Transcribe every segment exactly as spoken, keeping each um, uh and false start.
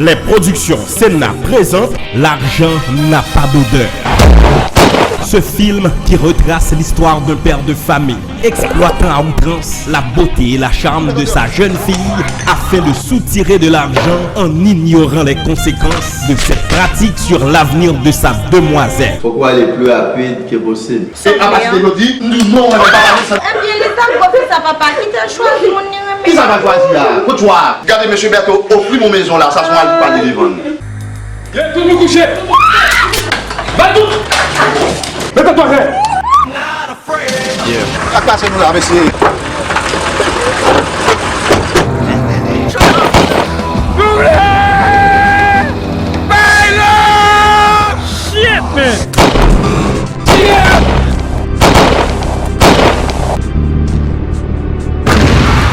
Les productions Senna présentent L'argent n'a pas d'odeur. Ce film qui retrace l'histoire d'un père de famille, exploitant à outrance la beauté et la charme de sa jeune fille afin de soutirer de l'argent en ignorant les conséquences de cette pratique sur l'avenir de sa demoiselle. Fòk ou ale pli rapid ke posib. Se kapasite yo di, m di w non, mwen pa pale san. Ebyen, li sa gwo fi sa, papa, kite l chwazi moun li renmen. Kisa l pral chwazi a? Kot chwa a? Gade mesye Bertho ofri m yon mezon la, sa se yon ajout pale li vann. Lè tout nou kouche. Ba tout. Mete twa fè. Sa k pase nou la, mesye? Bay la! Shit, man!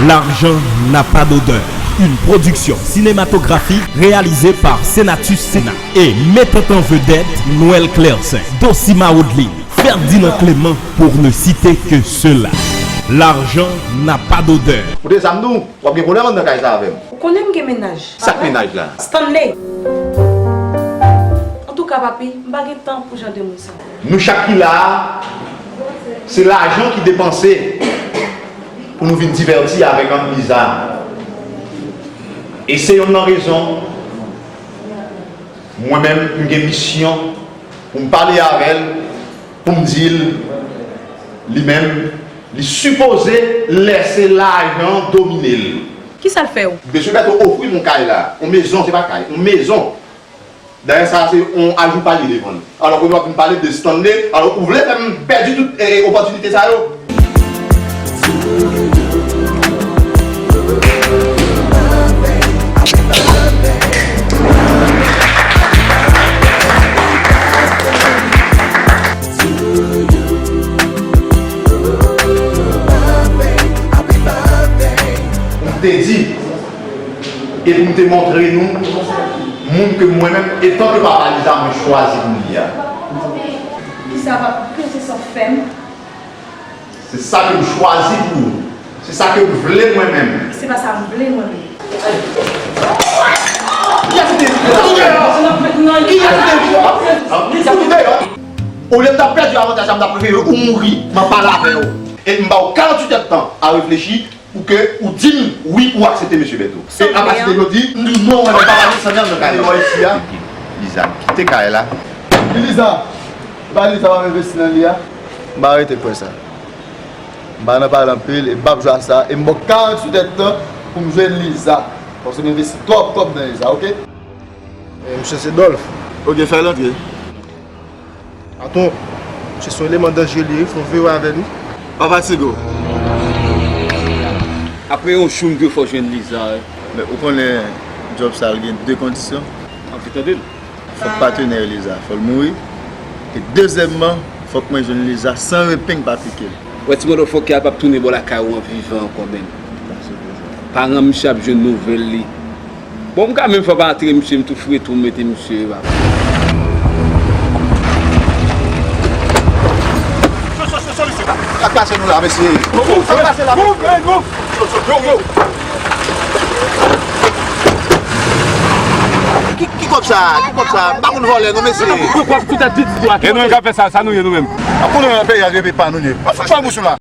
L'argent n'a pas d'odeur. Une production cinématographique réalisée par Senatus Sénat et mettant en vedette Noël Clercin, Dosima Woodley, Ferdinand Clément, pour ne citer que ceux-là. L'argent n'a pas d'odeur. Ou te sa m di w, w ap gen pwoblèm anndan kay sa avè m. Ou konnen m gen mennaj. Sa k mennaj la? Stanley. Antouka, papi, m pa gen tan pou jan de moun sa. Nou chak ki la a, se lajan ki depanse pou nou vin divèti avèk Aunt Liza. E se yonn nan rezon, mwen menm, m gen misyon pou m pale avè l, pou m di l, li menm, li sipoze lèse lajan domine l. Kisa l fè w? Mesye Bertho ofri m yon kay la, yon mezon, se pa kay, yon mezon. Dayè sa a se yon ajout pale li vann. Alò kounye a w ap vin pale de Stanley, alò ou vle fè m pèdi tout eh, opòtinite sa yo? M te di, e pou m te montre nou moun ke mwen menm, etanke papa Liza, mwen chwazi pou m li a. Kisa papa, kisa w fè m? Se sa ke m chwazi pou ou. Se sa ke m vle mwen menm. Se pa sa m vle mwen menm. Kiyès ki te di sa? Kiyès ki te di sa? Kiyès ki te di sa? Kiyès ki te di sa? Olye m ta pèdi avantaj la, m ta prefere ou mouri. M ap pale avè w. E m ba w karanntuit èdtan a reflechi pou ke ou di m wi ou aksepte mesye Bertho. E apati de jodi, m di w non, mwen pa pale san mèm nan kay la. Liza, kite kay la. Liza, ba Liza, w ap envesti nan li a? M pa rete kwè sa. M pa nan pale anpil e m p ap jwe a sa e m ba w karanntuit èdtan pou m jwenn Liza. Paske m envesti twòp kòb nan Liza, oke? E misye se Dolph. Oke, fè l antre. Patwon, misye se yon eleman danjere li ye, fò w veye w avè li. Pa fatige w. Apre yon jou m di w fò w jwenn Liza, wi. Men ou konnen djòb sa l gen de kondisyon. Antre tande l. Fòk patenè Liza, fò l mouri. E dezyèmman, fòk mwen jwenn Liza san repeng pa pike l. Wè ti mòdòfòkè a p ap tounen bò lakay ou an vivan ankò menm. Paran misye ap jwenn nouvèl li. Bon, m ka menm fè pa antre misye, m tou foure tou m mete misye, papa. Sa k pase nou la, mesye? Sa k pase la? Ki, ki kòb sa? Ki kòb sa? M pa konn vòlè non, mesye. E nou menm k ap fè sa, sa nou ye nou menm. Ap konnen nan peyi a, se peyi pa nou ye. Fè bouch nou la.